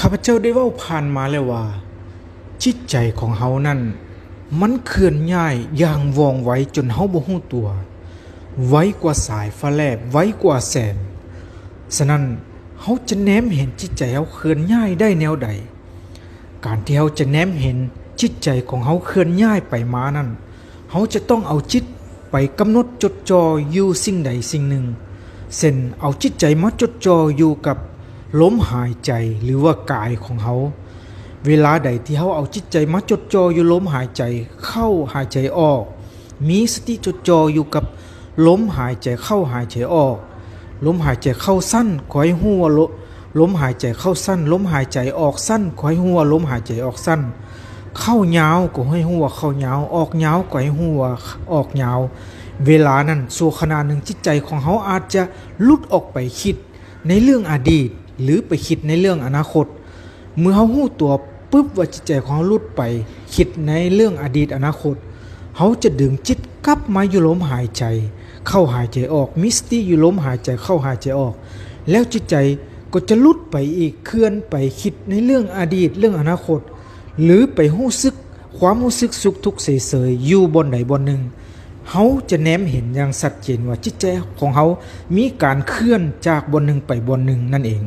ຂ້າພະເຈົ້າໄດ້ເວົ້າຜ່ານມາແລ້ວວ່າ ຈິດໃຈຂອງເຮົານັ້ນ ມັນເຄື່ອນຍ້າຍຢ່າງວ່ອງໄວຈົນເຮົາບໍ່ຮູ້ຕົວ, ໄວກວ່າສາຍຟ້າແລບ, ໄວກວ່າແສງ. ສະນັ້ນ, ເຮົາຈະແນມເຫັນຈິດໃຈເຮົາເຄື່ອນຍ້າຍໄດ້ແນວໃດ? ການທີ່ເຮົາຈະແນມເຫັນຈິດໃຈຂອງເຮົາເຄື່ອນຍ້າຍໄປມານັ້ນ, ເຮົາຈະຕ້ອງເອົາຈິດໄປກຳນົດຈົດຈ່ອຢູ່ສິ່ງໃດສິ່ງໜຶ່ງ, ເຊັ່ນ ເອົາຈິດໃຈມາຈົດຈ່ອຢູ່ກັບລົມຫາຍໃຈ ຫຼືວ່າກາຍຂອງເຮົາ. ເວລາໃດທີ່ເຮົາເອົາຈິດໃຈມາຈົດຈ່ອຢູ່ລົມຫາຍໃຈເຂົ້າ ຫາຍໃຈອອກ, ມີສະຕິຈົດຈ່ອຢູ່ກັບລົມຫາຍໃຈເຂົ້າ ຫາຍໃຈອອກ. ລົມຫາຍໃຈເຂົ້າສັ້ນ ກໍໃຫ້ຮູ້ວ່າລົ- ລົມຫາຍໃຈເຂົ້າສັ້ນ, ລົມຫາຍໃຈອອກສັ້ນ ກໍໃຫ້ຮູ້ວ່າລົມຫາຍໃຈອອກສັ້ນ. ເຂົ້າຍາວ ກໍໃຫ້ຮູ້ວ່າເຂົ້າຍາວ, ອອກຍາວ ກໍໃຫ້ຮູ້ວ່າອອກຍາວ. ເວລານັ້ນ ຊົ່ວຂະນະໜຶ່ງ ຈິດໃຈຂອງເຮົາອາດຈະຫຼຸດອອກໄປຄິດໃນເລື່ອງອະດີດ ຫຼື ໄປຄິດໃນເລື່ອງອະນາຄົດ. ເມື່ອເຮົາຮູ້ຕົວປຶບວ່າຈິດໃຈຂອງເຮົາຫຼຸດໄປຄິດໃນເລື່ອງອະດີດອະນາຄົດ, ເຮົາຈະດຶງຈິດກັບມາຢູ່ລົມຫາຍໃຈເຂົ້າ ຫາຍໃຈອອກ, ມີສະຕິຢູ່ລົມຫາຍໃຈເຂົ້າ ຫາຍໃຈອອກ, ແລ້ວຈິດໃຈກໍຈະຫຼຸດໄປອີກ, ເຄື່ອນໄປຄິດໃນເລື່ອງອະດີດ ເລື່ອງອະນາຄົດ ຫຼື ໄປຮູ້ສຶກຄວາມຮູ້ສຶກສຸກທຸກເສຍເສີຍຢູ່ບ່ອນໃດບ່ອນໜຶ່ງ. ເຮົາຈະແນມເຫັນຢ່າງຊັດເຈນວ່າຈິດໃຈຂອງເຮົາມີການເຄື່ອນຈາກບ່ອນໜຶ່ງໄປບ່ອນໜຶ່ງນັ້ນເອງ.